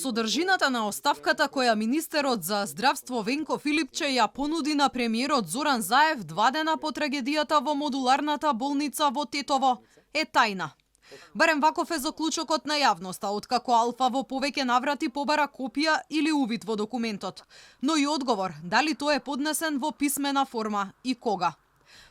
Содржината на оставката која министерот за здравство Венко Филипче ја понуди на премиерот Зоран Заев 2 дена по трагедијата во модуларната болница во Тетово е тајна. Барем ваков е заклучокот на јавноста, откако Алфа во повеќе наврати побара копија или увид во документот, но и одговор дали тој е поднесен во писмена форма и кога.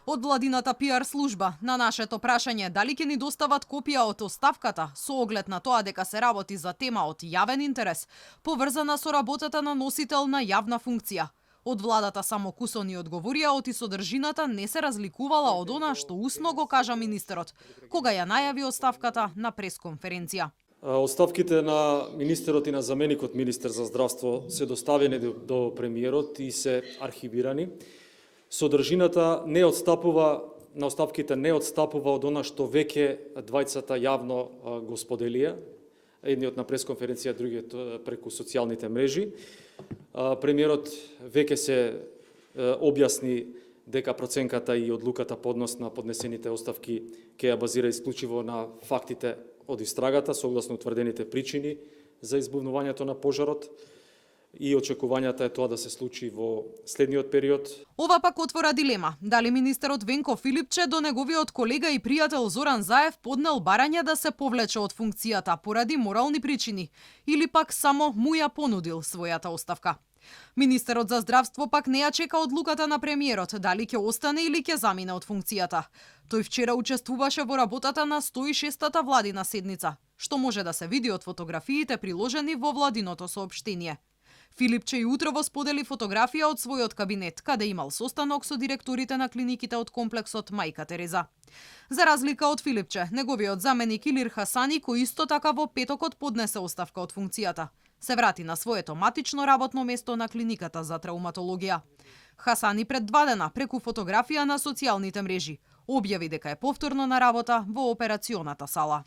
Од владината PR служба на нашето прашање дали ќе ни достават копија од оставката со оглед на тоа дека се работи за тема од јавен интерес, поврзана со работата на носител на јавна функција. Од владата само кусони одговорија оти содржината не се разликувала од она што усно го кажа министерот, кога ја најави оставката на пресконференција. Оставките на министерот и на заменикот министер за здравство се доставени до премиерот и се архивирани. Содржината не отстапува, на оставките не отстапува од она што веќе двајцата јавно го споделија, едниот на пресконференција, другиот преку социјалните мрежи. Премиерот веќе се објасни дека проценката и одлуката по однос на поднесените оставки ќе ја базира исклучиво на фактите од истрагата, согласно утврдените причини за избувнувањето на пожарот, и очекувањата е тоа да се случи во следниот период. Ова пак отвора дилема. Дали министерот Венко Филипче до неговиот колега и пријател Зоран Заев поднел барање да се повлече од функцијата поради морални причини или пак само му ја понудил својата оставка. Министерот за здравство пак не ја чека одлуката на премиерот дали ќе остане или ќе замине од функцијата. Тој вчера учествуваше во работата на 106-та владина седница, што може да се види од фотографиите приложени во владиното соопштение. Филипче и утрово сподели фотографија од својот кабинет, каде имал состанок со директорите на клиниките од комплексот Мајка Тереза. За разлика од Филипче, неговиот заменик Илир Хасани, кој исто така во петокот поднесе оставка од функцијата, се врати на своето матично работно место на клиниката за трауматологија. Хасани пред 2 дена преку фотографија на социјалните мрежи објави дека е повторно на работа во операционата сала.